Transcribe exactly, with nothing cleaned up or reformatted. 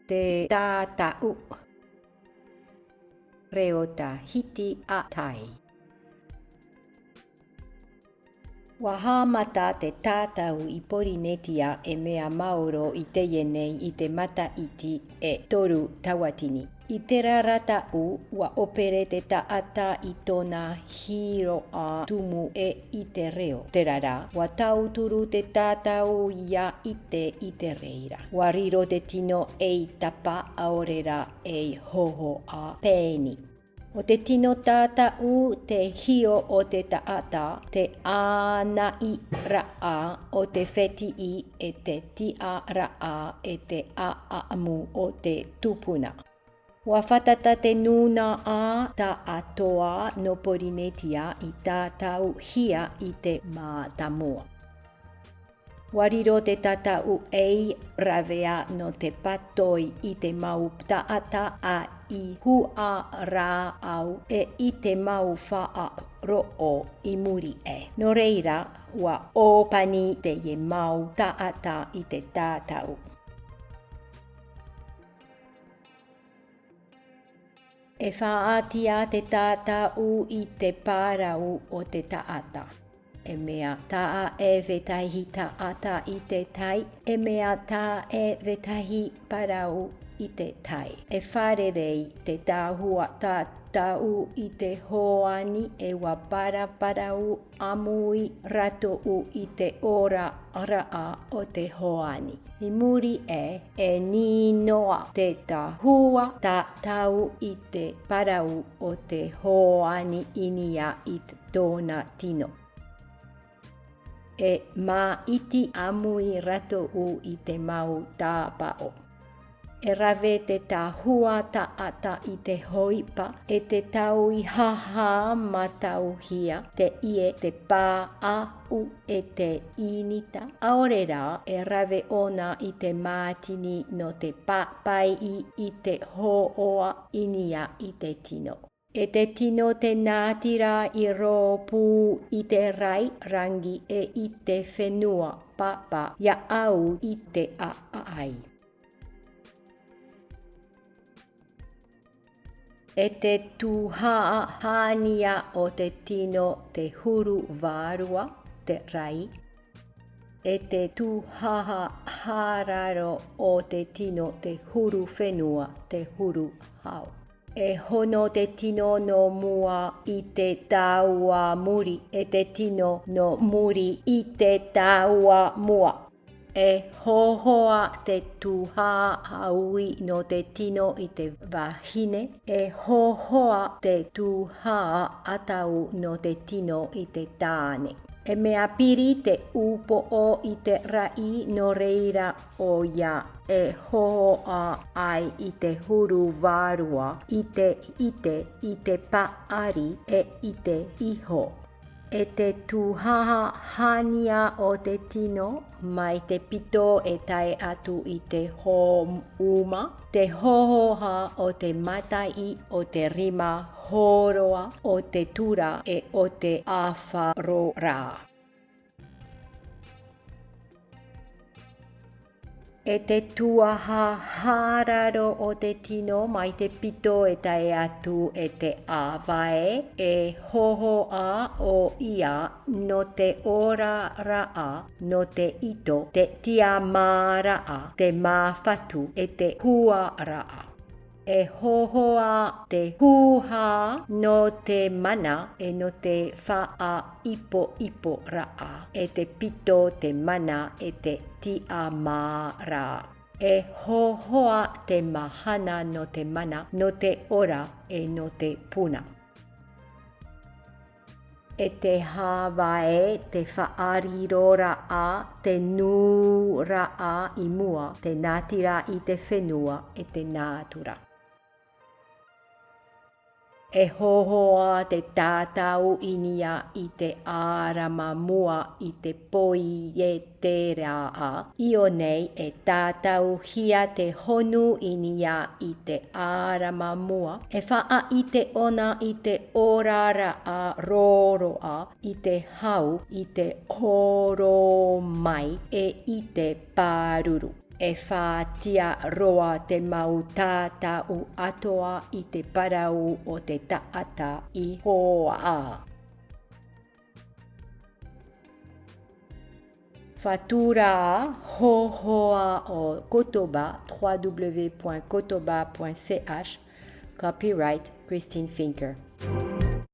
Te tātaʻu. Reo tahiti a tai. Ua haʻamata te tātaʻu i Porinetia e mea maoro i teie nei i te matahiti e toru tauatini. I terā ra taʻu, ua ʻōpere te taʻata i tōna hiroʻa tumu e i te reo. Terā rā, ua tauturu te tātaʻu ia ʻite i te reira. Ua riro te tino ei tapa ʻaore rā ei hōhoʻa pēni. ʻO te tino tātaʻu te hio o te taʻata, te ʻānaʻiraʻa o te fētiʻi e te tiʻaraʻa e te ʻaʻamu o te tupuna. Ua fātata te nūnaʻa taʻatoʻa nō Porinetia i tātaʻuhia i te mātāmua. Ua riro te tātaʻu ei ravea nō te pātoi i te mau taʻata a i huarāʻau e i te mau faʻaroʻo i muri aʻe. Nō reira, ua ʻōpani teie mau taʻata i te tātaʻu. E faʻaʻite te tātaʻu i te parau o te taʻata. E mea taʻa e vetahi taʻata i te tai, e mea taʻa e vetahi parau i te tai. E fārerei te tahua tātaʻu i te hoani e ua paraparau ʻāmui rātou i te oraraʻa o te hoani. I muri aʻe, e nīnoa te tahua tātaʻu i te parau o te hoani i niʻa i tōna tino. E māʻiti ʻāmui rātou i te mau tāpaʻo. E rave te tahua taʻata i te hoipa, e te tauihaha mātauhia, te ie, te pāʻau, e te ʻinita. ʻAore rā, e rave ʻōna i te mātini nō te pāpaʻi i te hōhoʻa i niʻa i te tino. E te tino te nātira i rōpū i te rai rangi e i te fenua pāpā, ia au i te ʻaʻai. E te tuhaʻa hānia o te tino te huru vārua, te rai. E te tuhaʻa haʻararo o te tino te huru fenua, te huru hau. E hono te tino nō mua i te taua muri, e te tino nō muri i te taua mua. E hōhoʻa te tuhaʻa ui nō te tino i te vahine, e hōhoʻa te tuhaʻa ʻatau nō te tino i te tāne. E mea piri te upoʻo i te raʻi, nō reira ʻoia e hōhoʻa ai i te huru vārua, i te ʻite, i te paʻari, e i te iho. E te tuhaʻa hānia o te tino, mai te pito e tae atu i te hōʻuma, te hōhoʻa o te mataʻi, o te rima hōroa, o te tura e o te ʻāfaro rā. E te tuhaʻa haʻararo o te tino mai te pito e tae atu e te ʻāvae, e hōhoʻa ʻoia nō te oraraʻa, nō te ito, te tiʻamāraʻa, te māfatu, e te huaraʻa. E hōhoʻa te hūhā nō te mana, e nō te faʻaipoiporaʻa, e te pito te mana, e te tiʻamāraʻa. E hōhoʻa te mahana nō te mana, nō te ora, e nō te puna. E te hāvae, te faʻariroraʻa, te nūraʻa i mua, te nātira i te fenua, e te nātura. E hōhoʻa te tātau i niʻa i te ʻārama mua i te poieteraʻa. I ʻō nei e tātauhia te honu i niʻa i te ʻārama mua, e faʻaʻite ʻōna i te oraraʻa roroa, i te hau, i te horo mai, e i te pāruru. E faʻatiʻa roa te mau tātaʻu atoʻa i te parau o te taʻata i hoʻa. Faʻatura hōhoʻa o Kotoba, trois W point kotoba point C H, copyright Christine Finker.